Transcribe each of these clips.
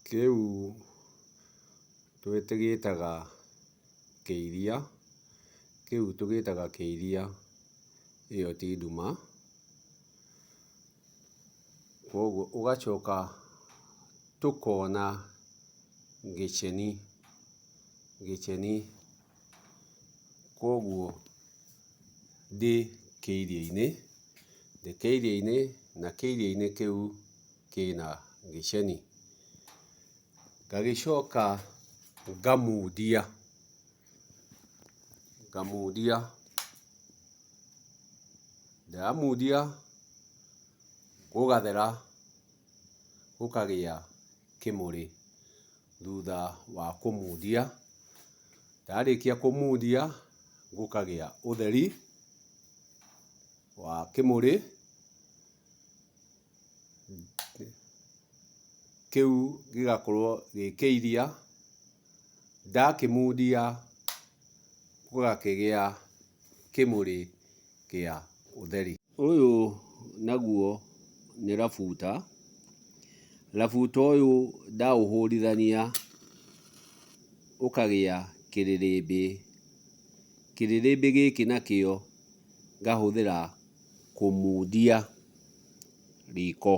Kĩu tũgĩtaga kĩiria, kĩu tũgĩtaga kĩiria ĩyo ti nduma. Koguo ũgacoka tũkona gĩceni, gĩceni koguo ndĩ kĩiria-inĩ, ndĩ kĩiria-inĩ na kĩiria-inĩ kĩu kĩna gĩceni. Ngagĩcoka ngamundia, ngamundia, ndamundia gũgathera gũkagĩa kĩmũrĩ thutha wa kũmundia. Ndarĩkia kũmundia gũkagĩa ũtheri wa kĩmũrĩ kĩu gĩgakorwo gĩ kĩiria, ndakĩmundia gũgakĩgĩa kĩmũrĩ kĩa ũtheri. Ũyũ naguo nĩ rabuta, rabuta ũyũ ndaũhũrithania ũkagĩa kĩrĩrĩmbĩ, kĩrĩrĩmbĩ gĩkĩ nakĩo ngahũthĩra kũmundia riko,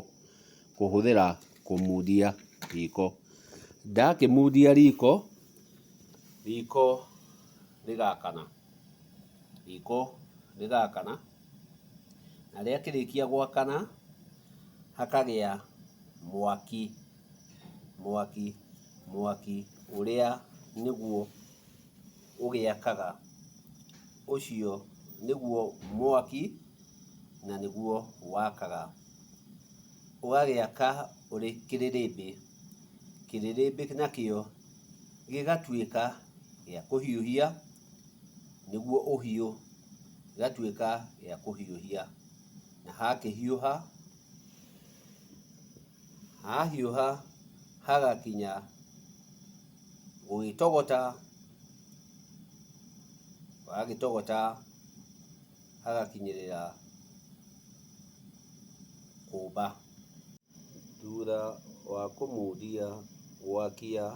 kũhũthĩra kũmundia riko. Ndakĩmundia riko, riko rĩgakana, riko rĩgakana, na rĩakĩrĩkia gwakana, hakagĩa mwaki, mwaki, mwaki ũrĩa nĩguo ũgĩakaga, ũcio nĩguo mwaki na nĩguo wakaga. Ũgagĩaka ũrĩ kĩrĩrĩmbĩ, kĩrĩrĩmbĩ nakĩo gĩgatuĩka gĩa kũhiũhia, nĩguo ũhiũ, gĩgatuĩka gĩa kũhiũhia. Na hakĩhiũha, hahiũha hagakinya gũgĩtogota, wagĩtogota hagakinyĩrĩra kũmba. Thutha wa kũmundia, gwakia,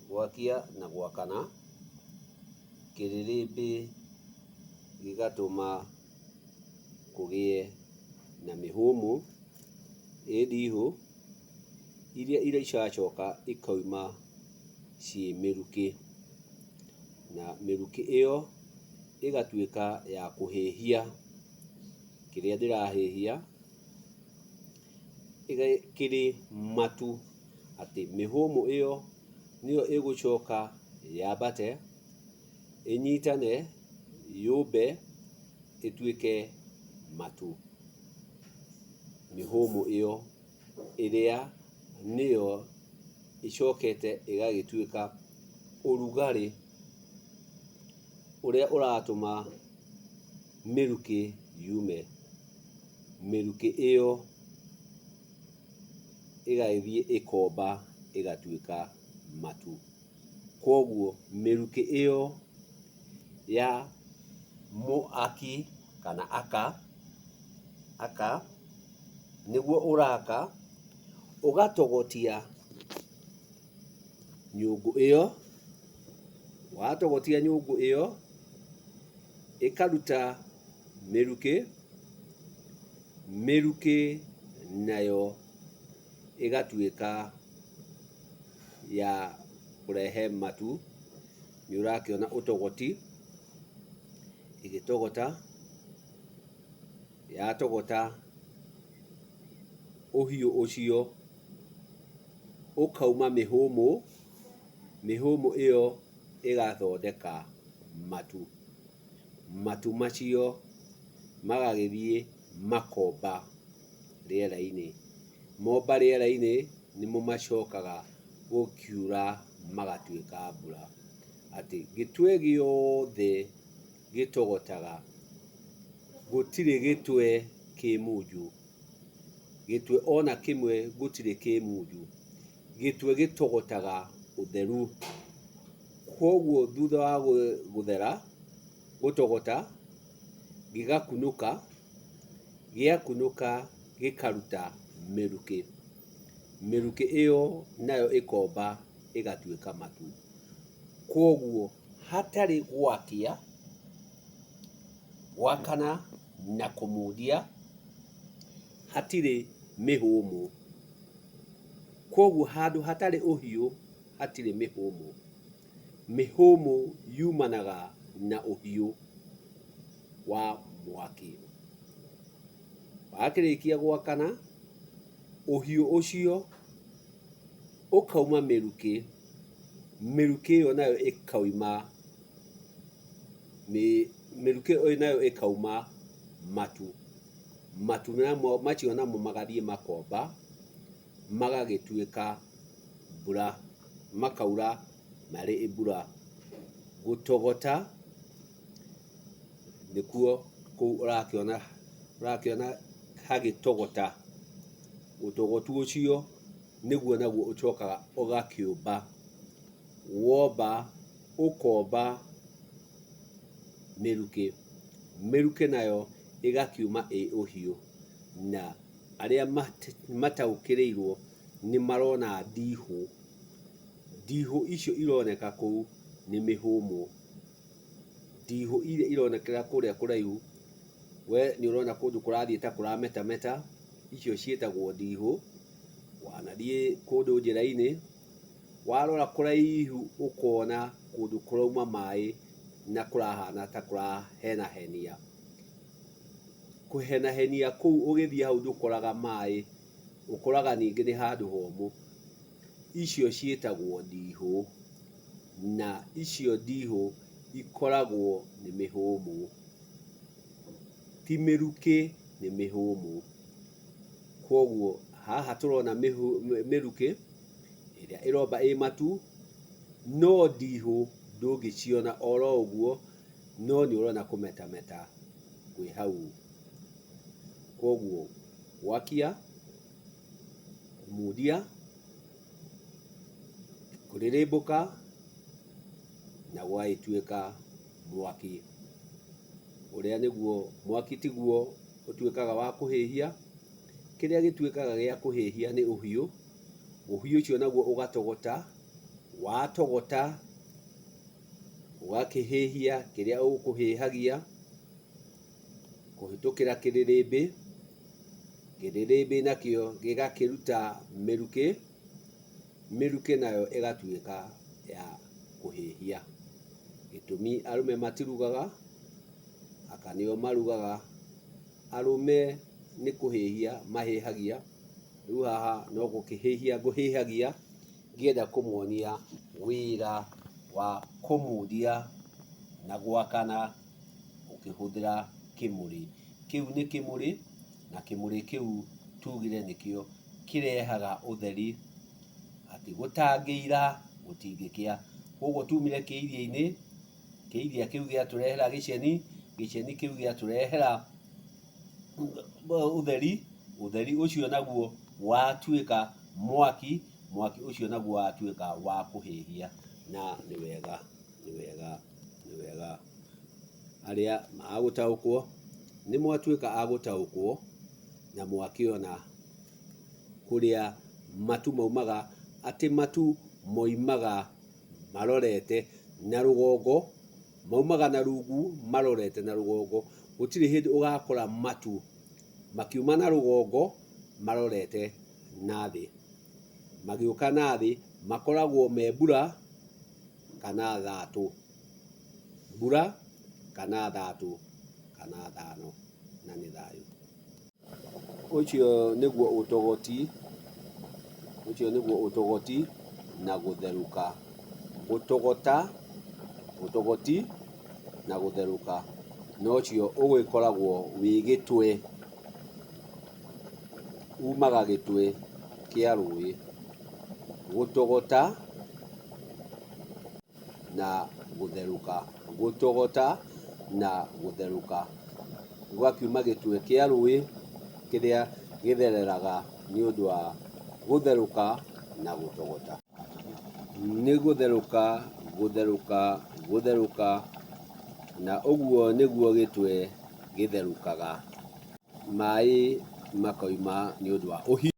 gwakia na gwakana, kĩrĩrĩmbĩ gĩgatũma kũgĩe na mĩhũmũ ĩ ndihũ, iria iracoka ikauma ciĩ mĩrukĩ. Na mĩrukĩ ĩyo ĩgatuĩka ya kũhĩhia kĩrĩa ndĩrahĩhia kĩrĩ matu, atĩ mĩhũmũ ĩyo nĩyo ĩgũcoka yambate, ĩnyitane, yũmbe, ĩtuĩke matu. Mĩhũmũ ĩyo ĩrĩa nĩyo ĩcokete ĩgagĩtuĩka ũrugarĩ ũrĩa ũratũma mĩrukĩ yume. Mĩrukĩ ĩyo ĩgagĩthiĩ ĩkomba ĩgatuĩka matu. Koguo mĩrukĩ ĩyo ya mũaki kana aka, aka nĩguo ũraka, ũgatogotia nyũngũ ĩyo, watogotia nyũngũ ĩyo, ĩkaruta mĩrukĩ, mĩrukĩ nayo ĩgatuĩka ya kũrehe matu. Nĩ ũrakĩona ũtogoti, ĩgĩtogota, yatogota ũhiũ ũcio ũkauma mĩhũmũ, mĩhũmũ ĩyo ĩgathondeka matu. Matu macio magagĩthiĩ makomba rĩera-inĩ. Momba rĩera-inĩ nĩmo macokaga gũkiura magatuĩka mbura. Atĩ gĩtwe gĩothe gĩtogotaga, gũtirĩ gĩtwe kĩ munju, gĩtwe ona kĩmwe gũtirĩ kĩ munju, gĩtwe gĩtogotaga ũtheru. Koguo thutha wa gũthera, gũtogota, gĩgakunũka, gĩakunũka gĩkaruta mĩrukĩ. Mĩrukĩ ĩyo nayo ĩkomba ĩgatuĩka matu. Kwoguo hatarĩ gwakia, gwakana na kũmundia hatirĩ mĩhũmũ. Kwoguo handũ hatarĩ ũhiũ hatirĩ mĩhũmũ. Mĩhũmũ yumanaga na ũhiũ wa mwaki. Wakĩrĩkia gwakana, ũhiũ ũcio ũkauma mĩrukĩ, mĩrukĩ ĩyo nayo ĩkauma mĩrukĩ ĩyo nayo ĩkauma matu. Matu namo macio namo magathiĩ makomba, magagĩtuĩka mbura, makaura marĩ mbura. Gũtogota nĩkuo kũu ũrakĩona ũrakĩona hagĩtogota. Ũtogotu ũcio nĩguo naguo ũcokaga ũgakĩũmba. Womba ũkomba mĩrukĩ, mĩrukĩ nayo ĩgakiuma ĩ ũhiũ, na arĩa mataũkĩrĩirwo nĩ marona ndihũ. Ndihũ icio ironeka kũu nĩ mĩhũmũ. Ndihũ iria ironekera kũrĩa kũraihu, we nĩ ũrona kũndũ kũrathiĩ ta kũrametameta, icio ciĩtagwo ndihũ. Wanathiĩ kũndũ njĩra-inĩ, warora kũraihu ũkona kũndũ kũrauma maĩ na kũrahana ta kũrahenahenia. Kũhenahenia kũu ũgĩthiĩ hau ndũkoraga maĩ, ũkoraga ningĩ nĩ handũ homũ. Icio ciĩtagwo ndihũ, na icio ndihũ ikoragwo nĩ mĩhũmũ, ti mĩrukĩ nĩ mĩhũmũ. Kwoguo haha tũrona mĩrukĩ ĩrĩa ĩromba ĩ matu, no ndihũ ndũngĩciona oro ũguo, no nĩ ũrona kũmetameta kwĩ hau. Kwoguo gwakia, kũmundia, kũrĩrĩmbũka na gũgagĩtuĩka mwaki, ũrĩa nĩguo mwaki tiguo ũtuĩkaga wa kũhĩhia, kĩrĩa gĩtuĩkaga gĩa kũhĩhia nĩ ũhiũ, ũhiũ ũcio naguo ũgatogota, watogota ũgakĩhĩhia kĩrĩa ũkũhĩhagia kũhĩtũkĩra kĩrĩrĩmbĩ, kĩrĩrĩmbĩ nakĩo gĩgakĩruta mĩrukĩ, mĩrukĩ nayo ĩgatuĩka ya kũhĩhia. Gĩtũmi arũme matirugaga, aka nĩo marugaga, arũme nĩ kũhĩhia mahĩhagia, rĩu haha no gũkĩhĩhia ngũhĩhagia ngĩenda kũmuonia wĩra wa kũmundia na gwakana ũkĩhũthĩra kĩmũrĩ. Kĩu nĩ kĩmũrĩ, na kĩmũrĩ kĩu tugire nĩkĩo kĩrehaga ũtheri, atĩ gũtangĩira gũtingĩkĩa. Koguo tumire kĩiria-inĩ, kĩiria kĩu gĩatũrehera gĩceni, gĩceni kĩu gĩatũrehera ũtheri, ũtheri ũcio naguo watuĩka mwaki, mwaki ũcio naguo watuĩka wa kũhĩhia. Na nĩ wega, nĩ wega, nĩ wega. Arĩa agũtaũkwo nĩ mwatuĩka a gũtaũkwo na mwakĩona kũrĩa matu maumaga, atĩ matu moimaga marorete na rũgongo, maumaga na rungu marorete na rũgongo. Gũtirĩ hĩndĩ ũgakora matu makiuma na rũgongo marorete na thĩ. Magĩũka na thĩ makoragwo me mbura kana thatũ. Mbura kana thatũ kana thano na nĩ thayũ. Ũcio nĩguo ũtogoti, ũcio nĩguo ũtogoti na gũtherũka. Gũtogota, ũtogoti na gũtherũka. Na ũcio ũgĩkoragwo wĩ gĩtwe, umaga gĩtwe kĩa rũĩ. Gũtogota na gũtherũka, gũtogota na gũtherũka. Gũgakiuma gĩtwe kĩa rũĩ kĩrĩa gĩthereraga nĩ ũndũ wa gũtherũka na gũtogota. Nĩ gũtherũka, gũtherũka, gũtherũka, na ũguo nĩguo gĩtwe gĩtherũkaga. Maĩ makoima nĩ ũndũ wa ũhiũ.